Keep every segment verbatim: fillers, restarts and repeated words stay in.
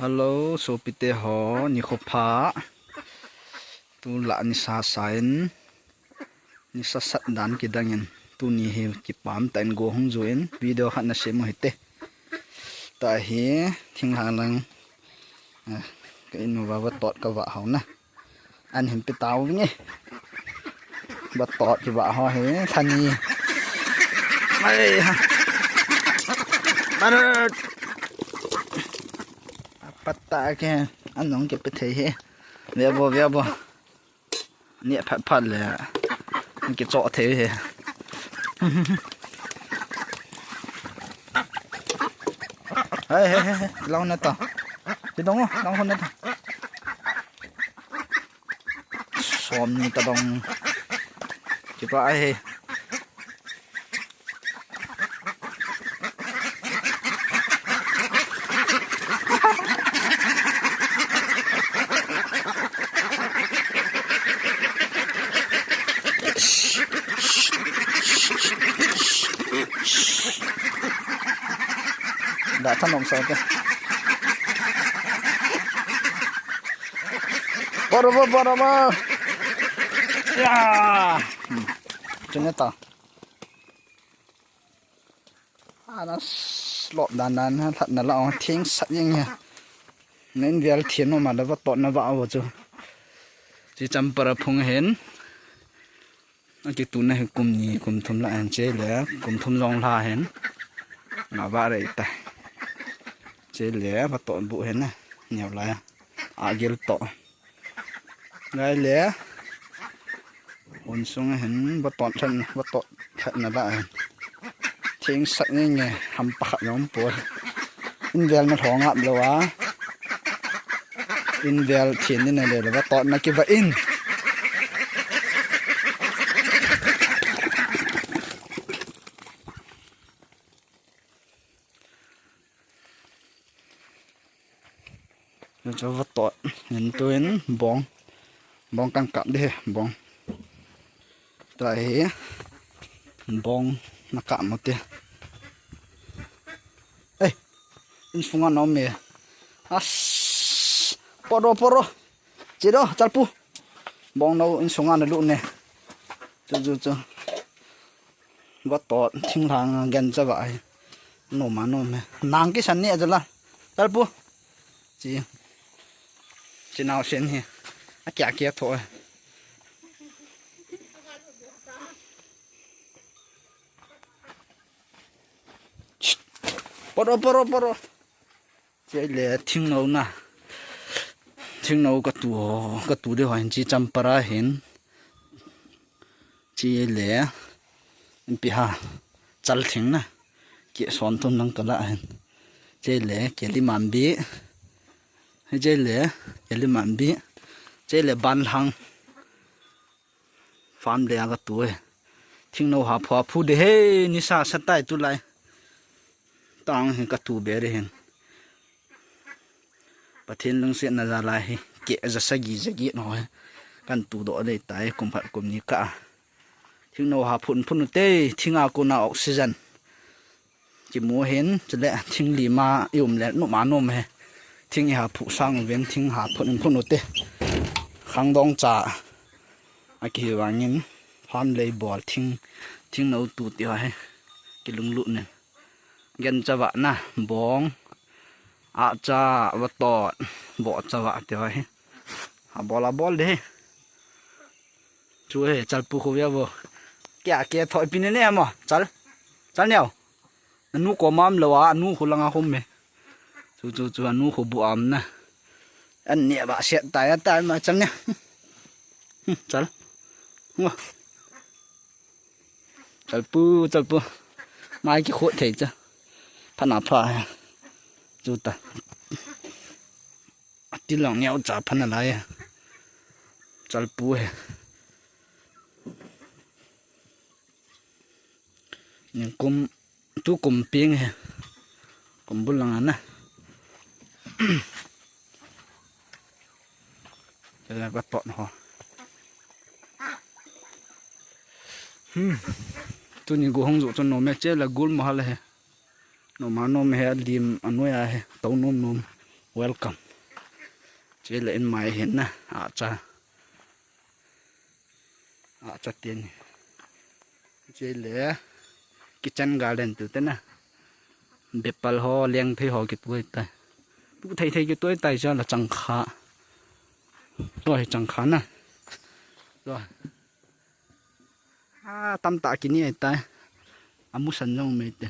Hello, sopite ho, nikho pha. Tulai nisa sa in, nisa sat dan kidang in, tuni hi kipah tah in go hung ju in, video khat na sem u hite. Tua hi, thinglhang lang, eh, ka in uva vatot ka vah hou na. An hin pe tau nge. Vatot kivah ho hi, lhani. Ai ha. Barat. Apat tah ke, anung kipe thei hi. Ve vo, ve vo. Ni phat phat le. Kichoh thei hi. Hei, hei, hei, hei. Lang na ta. Ti dong, lang hon na ta. Som ni ta dong. Kipa ai he. Dah thanom sa te. Bora, bora, bora, bora. Ya. Hmm. Chun ta. Ana slot dan dan ha, lhatna la ong thing sat jeng hi. Nen vial thian ma la vatot na vah u chu. Chi champara phung hin. Akituna hi kum ni, kum thum la ahin, chele, kum thum jong la ahin. Nga vah rei ta. Chele, vatot bu hin na. Neo lai. Agil to. Lai le. Un sung ahin, vatot lhan, vatot lhan na la ahin. Thing sat nge nge, ham pakhat jong um poi. In vel na lhong ap lou a. In vel thin ni na le le vatot na kivah in. Chu vatot. Hin tuin bong. Bong kan kap ding, bong. Tua hi bong na kap mo te. Ei, insunga na um e. As, poro, poro. Che do, chalpu. Bong no insunga na lut ne. Chu, chu, chu. Vatot, thinglhang, gancha vah hi. Nom a nom e. Nang kisan ni a jala. Chalpu. Chi. Chi nao sen hi. Akia kia tho e. Poro, poro, poro. Chele thingno na. Thingno katu ho, katu ding ho hin chi champara hin. Chele. Inpi ha. Chal thing na. Ke son thum nang kala hin. Chele, keli mambi. Chele, keli mambi. Chele banlhang. Farm le a katu e. Thingno ha phu a phu de he, nisa sa tai tulai. Tang hi katu be de hin. Pathen lungsetna jalai hi. Ke ja sagi jagi no he. Kan tu do le tai kum khat kum ni ka. Thingno ha phun phun u te, thinga kona oxygen. Kimu hin, chule thing lima i um le, nom a nom e. Thing i ha phu sang uvin, thing ha phun phun u te. Khangdong cha. Akivangin, farm lei bol thing, thingno tu ti ho hi. Kilunglut nen. Gancha vah na, bong. Acha, vatot, bocha vah ti ho hi. Abol, abol de. Chu he, chalpu khu ve vo. Kia, kia thoi pin ne mo, chal. Chal neo. Anu ko mam lo a, anu khu langa khum me. Chu, chu, chu, anu khu bu am na. An ne ba siat tai, tai ma chal ne. Chal. Ngo. Chalpu, chalpu. Mai ki khot thei cha. Phana pha he. Chu ta. Ati lang neo cha phana lai he. Chalpu he. Ni kum, tu kum ping he. Kum bul lang ana. Tela ka tot ho. Hmm. Tuni go hung jo chun nom e che la gul ma hal he. Nom a nom he, lim anoi a he. Tau nom nom. Welcome. Chele in mai hin na. Acha. Acha tin. Chele kitchen garden tu te na. Bepal ho, lengthei ho kituai tai. Tu thei thei kituai tai cha la changkha. Tu hi changkha na. Tu. Ha, tamtah kini ai tai. Amu san jong mai te.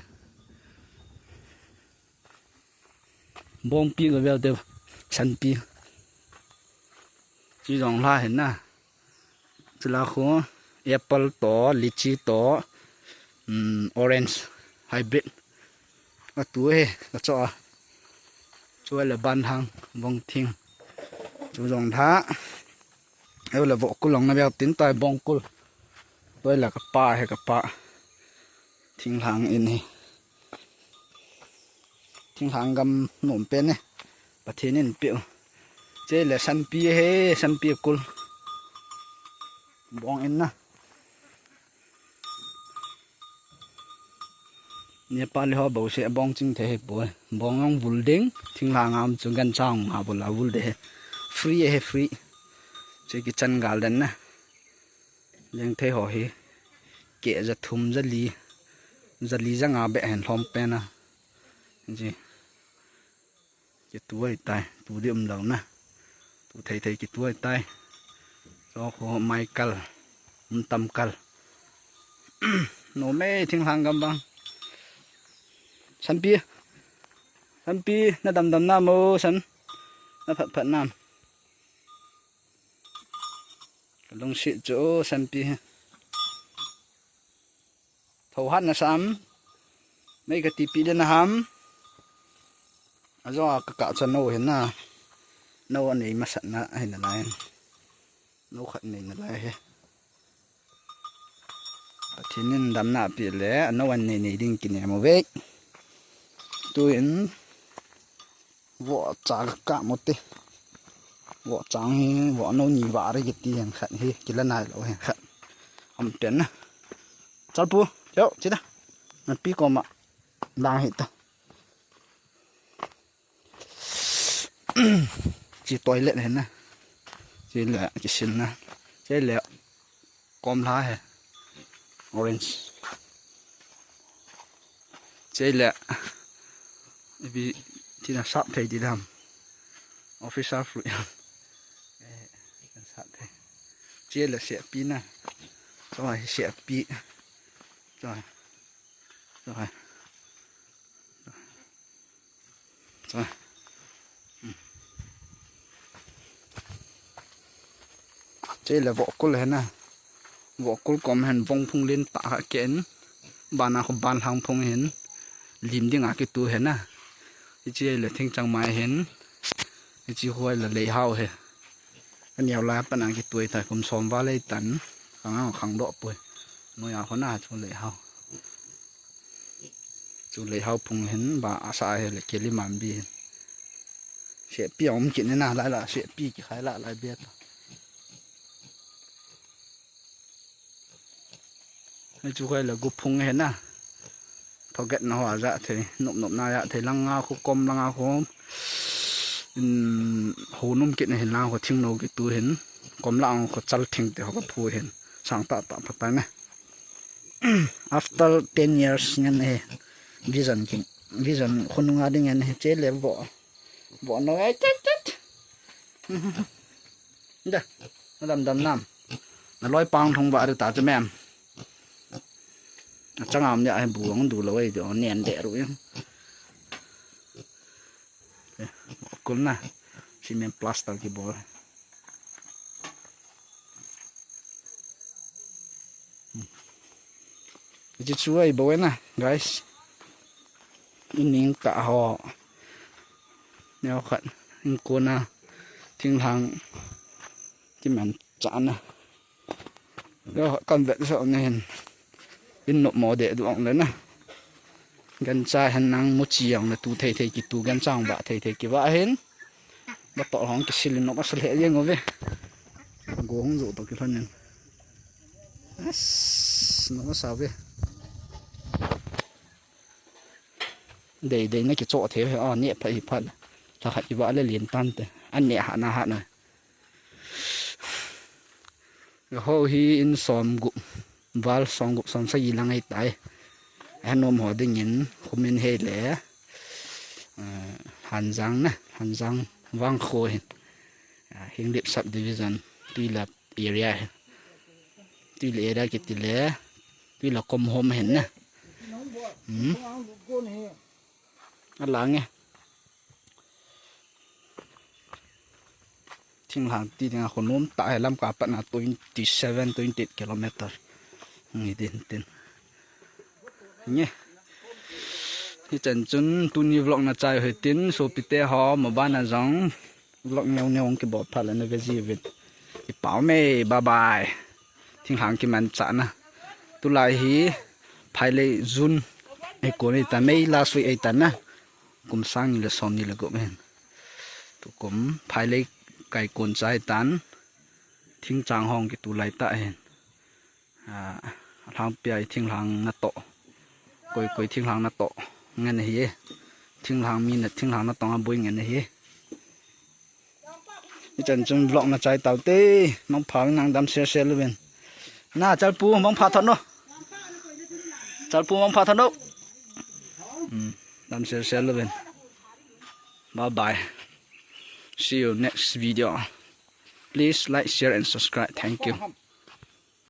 Bongpi ga vel te, sanpi. Chi jong la hin na. Chila khu apple to, lychee to, um, orange hybrid. Atu he, ka cho a. Chu le ban hang, bong thing. Chu jong tha. Eu le vohkul long na bel tin tai bongkul. Toi le ka pa he ka pa. Thinglhang in hi. Thinglhang gam nom pen e. Pathen in piu. Che le sanpi he, sanpi kul. Bong in na. Nepali ho bou se bong ching the he poi. Bong ang vul ding, thinglhang am chu gancha nga vul a vul de he. Free he free. Che kitchen garden na. Lengthei ho hi. Ke ja thum ja li. Ja li ja nga be hen lhom pen a. Ji. Kituai tai, tu di um lou na. Tu thei thei kituai tai. Cho kho mai kal, um tam kal. Nom e thinglhang gam bang. Sanpi, sanpi, na dam dam nam o san. Na phat phat nam. Ka lungsit chu sanpi. Tho hat na sam. Mei ka tipi le na ham. Ajo a ka ka cha no he na. No a nei masat na he na lai. No khat nei na lai he. Pathen in damna pi le no an nei nei ding kinem uve. Tu in Voh cha ka ka mo te. Voh chang hi, voh no ni va re kiti hen khat hi, kila nai lou hen khat. Am pen na. Chal pu, yo, chi ta. Na pi ko ma. Dang hi ta. Chi toilet hen na. Chi le, chi sin na. Chi le. Komla he. Orange. Chele. Ipi tina sap thei ti dam. Officer fruit. Eh, sap thei. Chele sepi na. Choi sepi. Choi. Choi. Choi. Chele vohkul he na. Vohkul kom hen vong phung lin ta ha ken. Bana khu ban hang phung hen. Lim ding a kitu he na. Ichi le thing chang mai hen. Ichi huai la lei hau he. Ka neo lai a pan a kituai tai kum som val lei tan. Khang a khang doh pui. Noi a hona chu lei hau. Chu lei hau phung hin ba a sa he le keli man bi hin. Sepi a um kit ni na lai la sepi ki khai la lai bia ta. Hei chu khai la gu phung he na. Thoget na ho a ja thei, nop nop na ja thei, langa khu kom langa khu, um, ho num kit na hin langa khu thing no kitu hin, kom langa khu chal thing te ho ka phu hin, sang ta ta pha ta na. After ten years ngen he, vision king, vision khu nunga ding ngen he, che le bo, bo no e, tet, tet. Da, na dam dam nam. Na loi pang thong ba ri ta chu mem. A changam ya he bu ang du lo ei do nen de ru. Kul na. Cement plaster ki bol. Hichu chu ahi bou na, guys. Ining ta ho. Neo khat. Ingkona. Thinglhang. Kiman cha na. Neo khat kan vet so na hin. In nop mo de du ang le na. Gancha hen nang mu chi ang le tu thei thei kitu gancha ang ba thei thei kiva hin. Ba to hong kisil in nop asa le jeng ove. Go hong zo to kilhon in. As, no sa ve. Dei dei na kicho thei ve. A, ne pha hi phan. Lha khat kivah le lien tante. An neh hat na hat na. Ho hi in som gup. Val som gup som sagi lang ahitai. Anom ho dingin Khumin hei le, eh, Hanjang na, Hanjang Vangkho hin. Ah, Henglep Subdivision, Tuila area hin. Tuila area kiti le, Tuila kom hom hin na. Hmm. Alang e. Thinglhang ti dinga kho nom tah e, Lamka pat na twenty seven, twenty eight kilometer. Ngi din tin. Nge. Hichan chun tuni vlog na chai u hitin, sopite ho, maban a jong vlog neo neo hung kibol phat le na ve jiuvin. Kipah ume, bye bye. Thinglhang kimanchah na. Tulai hi phailei June ei kon ei ta, May last week ei ta na. Kum sang ni le som ni le gup hin. Tukum phailei kai kon chai tan. Thingchang hung kitu lai tah hin. Ah, alhangpia hi thinglhang natoh. Koi koi thinglhang natoh ngen ahi e. Thinglhang mi na thinglhang natong a boi ngen ahi e. Hichan chun vlog na chai taute. Mangpha nang dam share share luvin. Na Chalpu mangpha thot no. Chalpu mangpha thot no. Hmm, dam share share luvin. Bye bye. See you next video. Please like, share and subscribe. Thank you.